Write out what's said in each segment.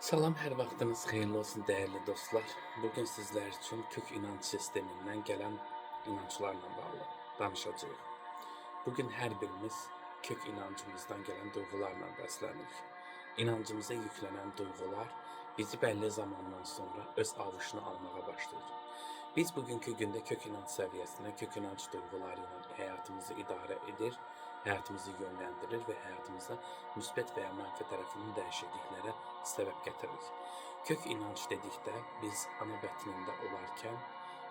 Salam, hər vaxtınız xeyirli olsun dəyərli dostlar. Bugün sizlər üçün kök inanc sistemindən gələn inanclarla bağlı danışacağıq. Bugün hər birimiz kök inancımızdan gələn duyğularla bəslənirik. İnancımıza yüklənən duyğular bizi bəlli zamandan sonra öz avuşuna almağa başlayır. Biz bugünkü gündə kök inanc səviyyəsində kök inanc duyğuları ilə həyatımızı idarə edir, həyatımızı yönləndirir və həyatımıza müsbət və ya mənfi tərəfinin dəyişikliklərə səbəb gətiririk. Kök inanc dedikdə biz ana bətnində olarkən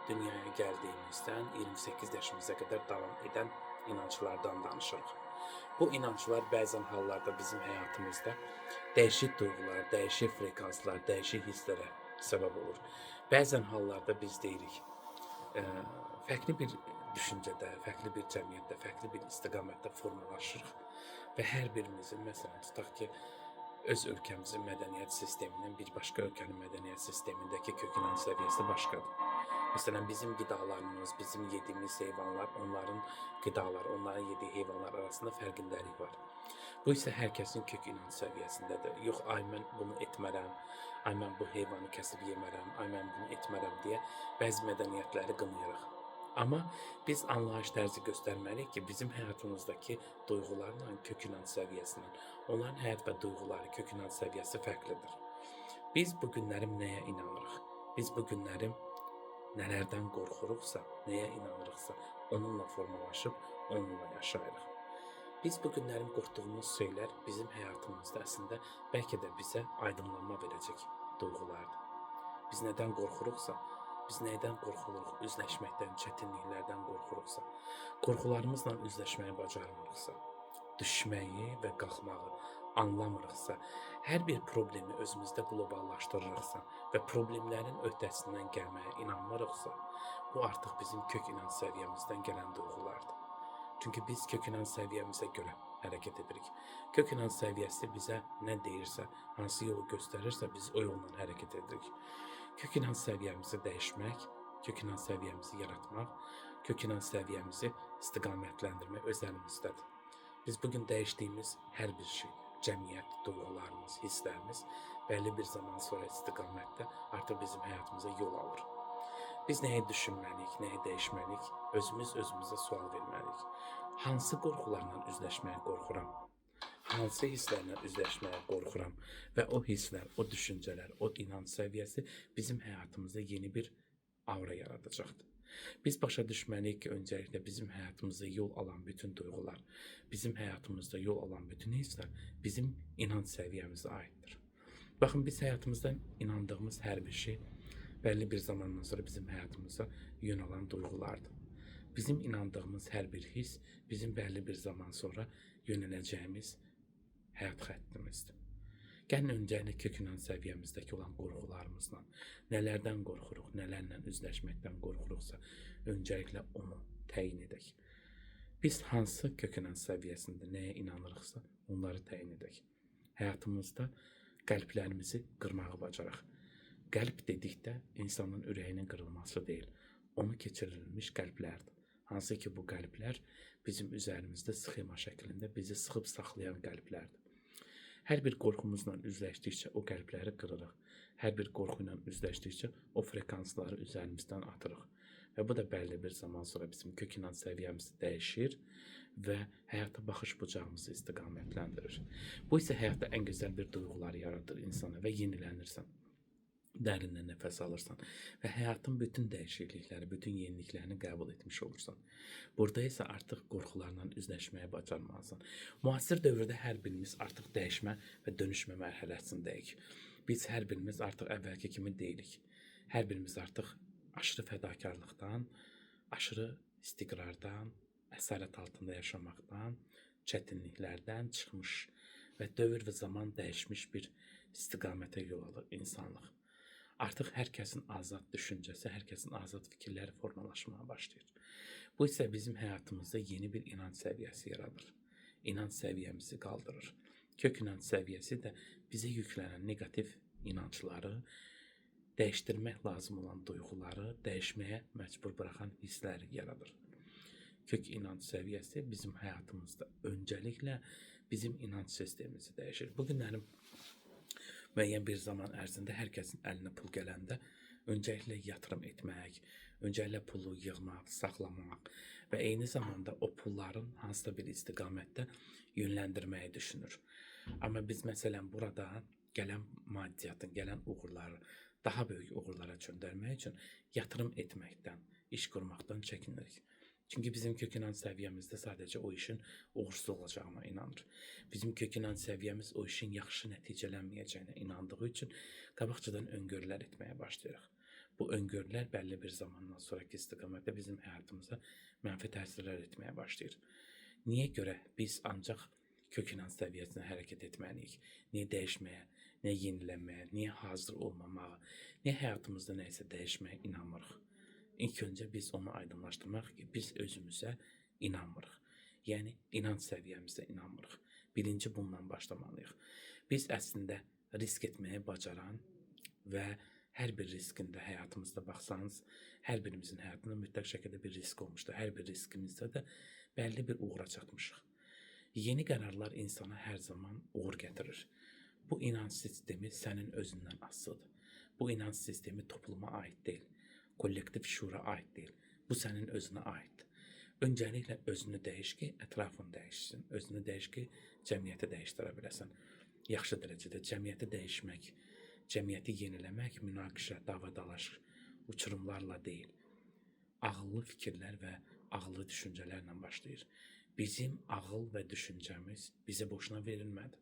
dünyaya gəldiyimizdən 28 yaşımıza qədər davam edən inanclardan danışırıq. Bu inanclar bəzən hallarda bizim həyatımızda dəyişik duyğular, dəyişik frekanslar, dəyişik hisslərə səbəb olur. Bəzən hallarda biz deyirik, fərqli bir düşüncədə, fərqli bir cəmiyyətdə, fərqli bir istiqamətdə formalaşırıq və hər birimizin, məsələn, tutaq ki, öz ölkəmizin mədəniyyət sistemindən bir başqa ölkənin mədəniyyət sistemindəki kök inanc səviyyəsi başqadır. Məsələn, bizim qidalarımız, bizim yediyimiz heyvanlar, onların qidaları, onların yediyi heyvanlar arasında fərqindəlik var. Bu isə hər kəsin kök inanc səviyyəsindədir. Yox, ay mən bunu etmərəm, ay mən bu heyvanı kəsib yemərəm, ay mən bunu etmərəm deyə bəzi mədəniyyətləri qınayırıq. Amma biz anlayış tərzi göstərməliyik ki, bizim həyatımızdakı duyğularla kök inanc səviyyəsindən, onların həyat və duyğuları, kök inanc səviyyəsi fərqlidir. Biz bu günlərim nəyə inanırıq? Biz bu günlərim nələrdən qorxuruqsa, nəyə inanırıqsa, onunla formalaşıb, onunla yaşayırıq. Biz bu günlərin qorxduğumuz şeylər bizim həyatımızda əslində bəlkə də bizə aydınlanma verəcək duyğulardır. Biz nədən qorxuruqsa, biz nədən qorxuruq? Üzləşməkdən, çətinliklərdən qorxuruqsa, qorxularımızla üzləşməyi bacarmırıqsa, düşməyi və qalxmağı anlamırıqsa, hər bir problemi özümüzdə qloballaşdırırıqsa və problemlərin öhdəsindən gəlməyə inanmırıqsa, bu artıq bizim kök inanc səviyyəmizdən gələn duyğulardır. Çünki biz kök inanc səviyyəmizə görə hərəkət edirik. Kök inanc səviyyəsi bizə nə deyirsə, hansı yolu göstərirsə, biz o yolla hərəkət edirik. Kök inanc səviyyəmizi dəyişmək, kök inanc səviyyəmizi yaratmaq, kök inanc səviyyəmizi istiqamətləndirmək öz əlimizdədir. Biz bugün dəyişdiyimiz hər bir şey, cəmiyyət, duyğularımız, hisslərimiz bəlli bir zaman sonra istiqamətdə artıq bizim həyatımıza yol alır. Biz nəyi düşünməliyik, nəyi dəyişməliyik, özümüz özümüzə sual verməliyik. Hansı qorxularla üzləşməyə qorxuram? Hansı hisslərlə üzləşməyə qorxuram? Və o hisslər, o düşüncələr, o inanc səviyyəsi bizim həyatımızda yeni bir aura yaradacaqdır. Biz başa düşməliyik ki, öncəliklə bizim həyatımızda yol alan bütün duyğular, bizim həyatımızda yol alan bütün hisslər bizim inanc səviyyəmizə aiddir. Baxın, biz həyatımızda inandığımız hər bir şey bəlli bir zamandan sonra bizim həyatımıza yön alan duyğulardır. Bizim inandığımız hər bir hiss bizim bəlli bir zaman sonra yönələcəyimiz həyat xəttimizdir. Gəlin öncəliklə kök inanc səviyyəmizdəki olan qorxularımızla, nələrdən qorxuruq, nələrlə üzləşməkdən qorxuruqsa, öncəliklə onu təyin edək. Biz hansı kök inanc səviyyəsində nəyə inanırıqsa, onları təyin edək. Həyatımızda qəlblərimizi qırmağı bacaraq. Qəlb dedikdə insanın ürəyinin qırılması deyil, onu keçirilmiş qəlblərdir. Hansı ki, bu qəlblər bizim üzərimizdə sxema şəklində bizi sıxıb saxlayan qəlblərdir. Hər bir qorxumuzla üzləşdikcə o qəlbləri qırırıq. Hər bir qorxu ilə üzləşdikcə o frekansları üzərimizdən atırıq. Və bu da bəlli bir zaman sonra bizim kök inanc səviyyəmizi dəyişir və həyata baxış bucağımızı istiqamətləndirir. Bu isə həyatda ən gözəl bir duyğular yaradır insana və yenilənirsən. Dərindən nəfəs alırsan və həyatın bütün dəyişiklikləri, bütün yeniliklərini qəbul etmiş olursan. Burada isə artıq qorxularla üzləşməyi bacarmalısan. Müasir dövrdə hər birimiz artıq dəyişmə və dönüşmə mərhələsindəyik. Biz hər birimiz artıq əvvəlki kimi deyilik. Hər birimiz artıq aşırı fədakarlıqdan, aşırı istiqrardan, əsarət altında yaşamaqdan, çətinliklərdən çıxmış və dövr və zaman dəyişmiş bir istiqamətə yol alır insanlıq. Artıq hər kəsin azad düşüncəsi, hər kəsin azad fikirləri formalaşmağa başlayır. Bu isə bizim həyatımızda yeni bir inanc səviyyəsi yaradır. İnanc səviyyəmizi qaldırır. Kök inanc səviyyəsi də bizə yüklənən neqativ inancları, dəyişdirmək lazım olan duyğuları, dəyişməyə məcbur buraxan hissləri yaradır. Kök inanc səviyyəsi bizim həyatımızda öncəliklə bizim inanc sistemimizi dəyişir. Bu günlərim Müəyyən bir zaman ərzində hər kəsin əlinə pul gələndə öncəliklə yatırım etmək, öncəliklə pulu yığmaq, saxlamaq və eyni zamanda o pulların hansısa bir istiqamətdə yönləndirməyi düşünür. Amma biz məsələn burada gələn maddiyyatın, gələn uğurları daha böyük uğurlara çöndərmək üçün yatırım etməkdən, iş qurmaqdan çəkinirik. Çünki bizim kök inanc səviyyəmizdə sadəcə o işin uğursuz olacağına inanır. Bizim kök inanc səviyyəmiz o işin yaxşı nəticələnməyəcəyinə inandığı üçün qabaqcadan öngörülər etməyə başlayırıq. Bu öngörülər bəlli bir zamandan sonraki istiqamətdə bizim həyatımıza mənfi təsirlər etməyə başlayır. Niyə görə biz ancaq kök inanc səviyyəsinə hərəkət etməliyik? Niyə dəyişməyə, niyə yenilənməyə, niyə hazır olmamağa, niyə həyatımızda nəyisə dəyişməyə inanmırıq? İlk öncə biz onu aydınlaşdırmaq ki, biz özümüzə inanmırıq. Yəni inanc səviyyəmizə inanmırıq. Birinci bundan başlamalıyıq. Biz əslində risk etməyi bacaran və hər bir riskində həyatımızda baxsanız, hər birimizin həyatında mütləq şəkildə bir risk olmuşdur. Hər bir riskimizdə də bəlli bir uğura çatmışıq. Yeni qərarlar insana hər zaman uğur gətirir. Bu inanc sistemi sənin özündən asılıdır. Bu inanc sistemi topluma aid deyil, kollektiv şuura aid deyil. Bu sənin özünə aiddir. Öncəliklə özünü dəyiş ki, ətrafın dəyişsin. Özünü dəyiş ki, cəmiyyəti dəyişdirə biləsən. Yaxşı dərəcədə cəmiyyəti dəyişmək, cəmiyyəti yeniləmək münaqişə, dava-dalaş, uçurumlarla deyil. Ağıllı fikirlər və ağıllı düşüncələrlə başlayır. Bizim ağıl və düşüncəmiz bizə boşuna verilmədi.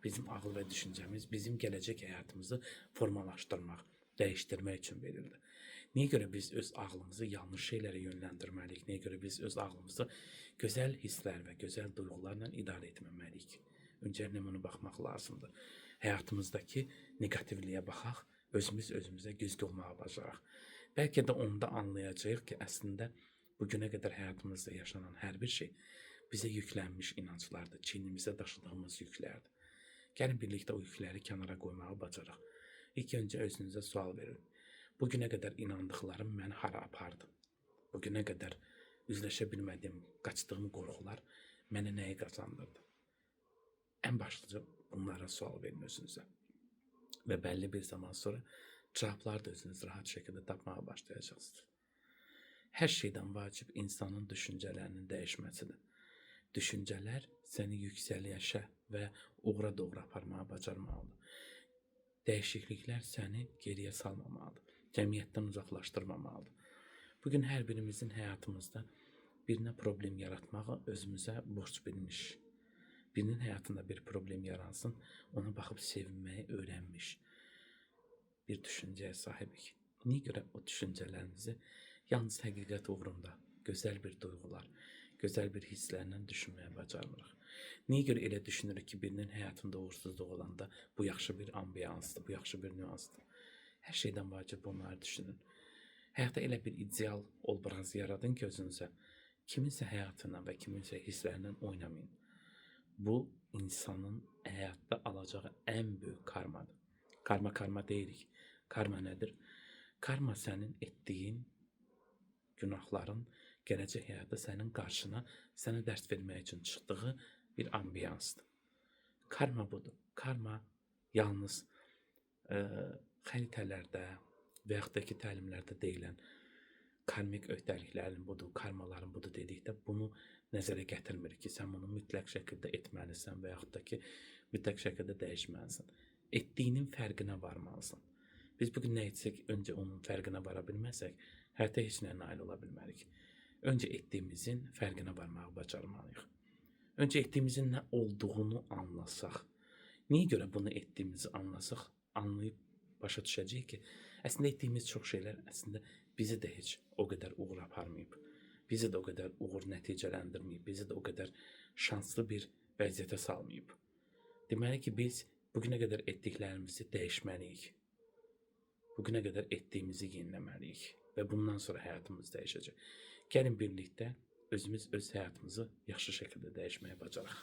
Bizim ağıl və düşüncəmiz bizim gələcək həyatımızı formalaşdırmaq, dəyişdirmək üçün verildi. Niyə görə biz öz ağlımızı yanlış şeylərə yönləndirməliyik? Niyə görə biz öz ağlımızı gözəl hisslər və gözəl duyğularla idarə etməməliyik? Öncəliklə bunu baxmaq lazımdır. Həyatımızdakı neqativliyə baxaq, özümüz özümüzə güzgü olmağı bacaraq. Bəlkə də onda anlayacağıq ki, əslində bugünə qədər həyatımızda yaşanan hər bir şey bizə yüklənmiş inanclardır, çiynimizə daşıdığımız yüklərdir. Gəlin birlikdə o yükləri kənara qoymağı bacaraq. İlk öncə özünüzə sual verin. Bugünə qədər inandıqlarım məni hara apardı? Bugünə qədər üzləşə bilmədiyim, qaçdığım qorxular mənə nəyi qazandırdı? Ən başlıca bunlara sual verin özünüzə. Və bəlli bir zaman sonra cavabları da özünüz rahat şəkildə tapmağa başlayacaqsınız. Hər şeydən vacib insanın düşüncələrinin dəyişməsidir. Düşüncələr səni yüksəlişə və uğura doğru aparmağa bacarmalıdır. Dəyişikliklər səni geriyə salmamalıdır. Cəmiyyətdən uzaqlaşdırmamalıdır. Bugün hər birimizin həyatımızda birinə problem yaratmağı özümüzə borc bilmiş, birinin həyatında bir problem yaransın, ona baxıb sevinməyi öyrənmiş bir düşüncəyə sahibik. Niyə görə o düşüncələrimizi yalnız həqiqət uğrunda gözəl bir duyğular, gözəl bir hisslərlə düşünməyə bacarmırıq? Niyə görə elə düşünürük ki, birinin həyatında uğursuzluq olanda bu yaxşı bir ambiyansdır, bu yaxşı bir nüansdır? Hər şeydən vacib bunları düşünün. Həyatda elə bir ideal obraz yaradın ki, özünüzə kiminsə həyatından və kiminsə hisslərindən oynamayın. Bu, insanın həyatda alacağı ən böyük karmadır. Karma karma deyirik. Karma nədir? Karma sənin etdiyin günahların gələcək həyatda sənin qarşına, sənə dərs vermək üçün çıxdığı bir ambiyansdır. Karma budur. Karma yalnız xəritələrdə və yaxud da ki, təlimlərdə deyilən karmik öhdəliklərin budur, karmaların budur dedikdə bunu nəzərə gətirmirik ki, sən bunu mütləq şəkildə etməlisən və yaxud da ki, mütləq şəkildə dəyişməlisən. Etdiyinin fərqinə varmalısan. Biz bugün nə etsək, öncə onun fərqinə vara bilməsək, həyatda heç nəyə nail ola bilmərik. Öncə etdiyimizin fərqinə varmağı bacarmalıyıq. Öncə etdiyimizin nə olduğunu anlasaq, niyə görə bunu etdiyimizi anlasaq, anlayıb başa düşəcəyik ki, əslində etdiyimiz çox şeylər əslində bizi də heç o qədər uğur aparmayıb. Bizi də o qədər uğur nəticələndirməyib, bizi də o qədər şanslı bir vəziyyətə salmayıb. Deməli ki, biz bugünə qədər etdiklərimizi dəyişməliyik. Bugünə qədər etdiyimizi yeniləməliyik və bundan sonra həyatımız dəyişəcək. Gəlin birlikdə özümüz öz həyatımızı yaxşı şəkildə dəyişməyə bacaraq.